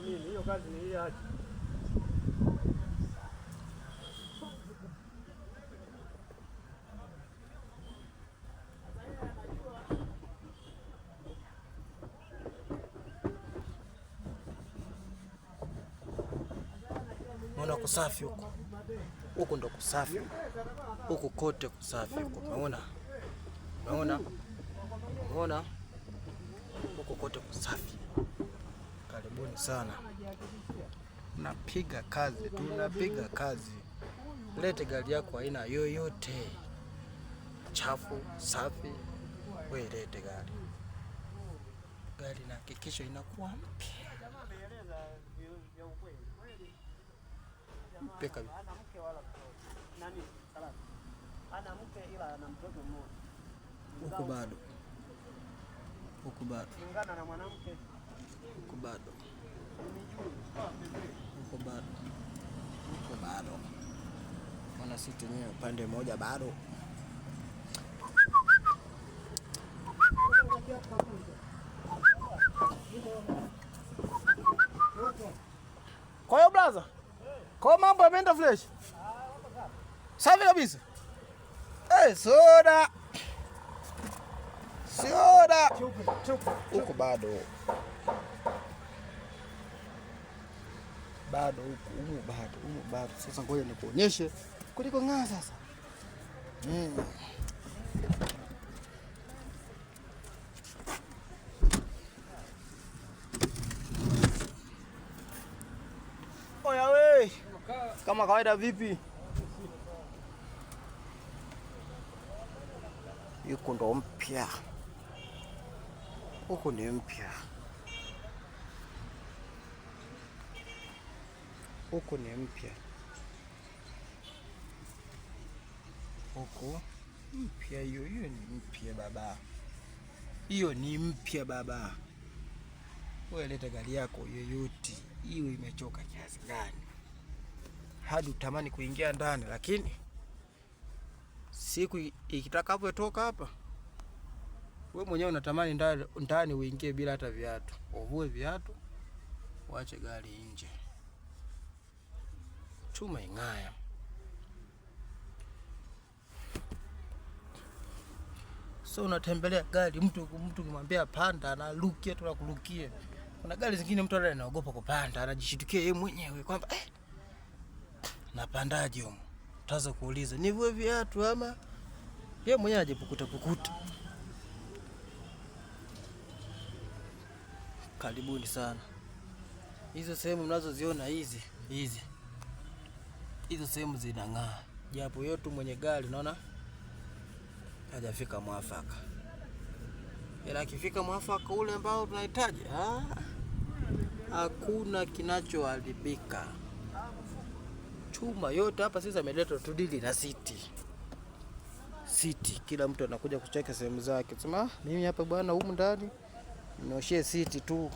Mimi hiyo kazi niliacha. Unaona kusafi huko, huku ndo kusafi huku, kote kusafi huko. Umeona, umeona, umeona huku kote kusafi. Karibuni sana, napiga kazi, tunapiga kazi. Lete gari yako aina yoyote, chafu safi, we lete gari. Gari na hakikisho inakuwa mpya mpya kabisa. Ana mke wala mtoto. Nani? Salama. Ana mke ila ana mtoto mmoja. Huku bado, huku bado, Muungana na mwanamke. huku bado, huku bado, huku bado. Maana siti yenyewe upande mmoja bado. Kwa hiyo brother, kwa hiyo mambo yameenda fresh. Safi kabisa. Eh, soda. Soda. Huku bado. Bado huku, humu bado, humu bado. Sasa ngoja nikuonyeshe kuliko ng'aa sasa. Oya we. Kama kawaida vipi? Yuko ndo mpya. Huku ni mpya. Huku ni mpya. Huku mpya hiyo, hiyo ni mpya baba. Hiyo ni mpya baba. Wewe leta gari yako yoyote, iwe imechoka kiasi gani, hadi utamani kuingia ndani, lakini siku ikitakapotoka hapa, we mwenyewe unatamani ndani, ndani uingie bila hata viatu, uvue viatu, uache gari nje, chuma ing'aya. So unatembelea gari, mtu ukimwambia panda, analukia tu nakurukia. Kuna gari zingine mtu hata anaogopa kupanda, anajishitukia yeye mwenyewe kwamba napandaje humu? Utaanza kuuliza nivue viatu ama yeye mwenyewe anajipukuta pukuta. Karibuni sana. Hizo sehemu mnazoziona hizi hizi, hizo sehemu zinang'aa, japo yote mwenye gari naona hajafika mwafaka, ila akifika mwafaka ule ambao tunahitaji, hakuna kinachoharibika. Chuma yote hapa sasa ameletwa tudili na siti siti, kila mtu anakuja kucheka sehemu zake, sema mimi hapa bwana, humu ndani nioshie siti tu,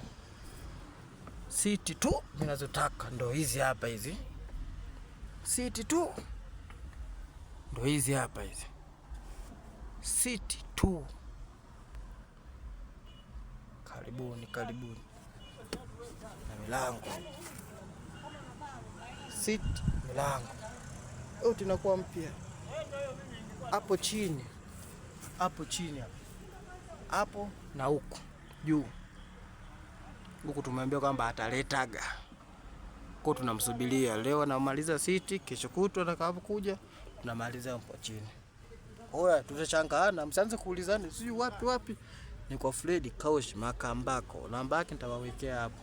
siti tu ninazotaka ndo hizi hapa hizi, siti tu ndo hizi hapa hizi, siti tu. Karibuni, karibuni na milango siti, milango yote inakuwa mpya. Hapo chini, hapo chini hapo hapo na huku juu huku tumeambiwa kwamba ataletaga kwa, tunamsubiria leo anamaliza siti, kesho kutwa atakapokuja tunamaliza hapo chini. Oya, tutachangana, msianze kuulizana sijui wapi wapi. Ni kwa Fred Kaush Makambako, namba yake nitawawekea hapo.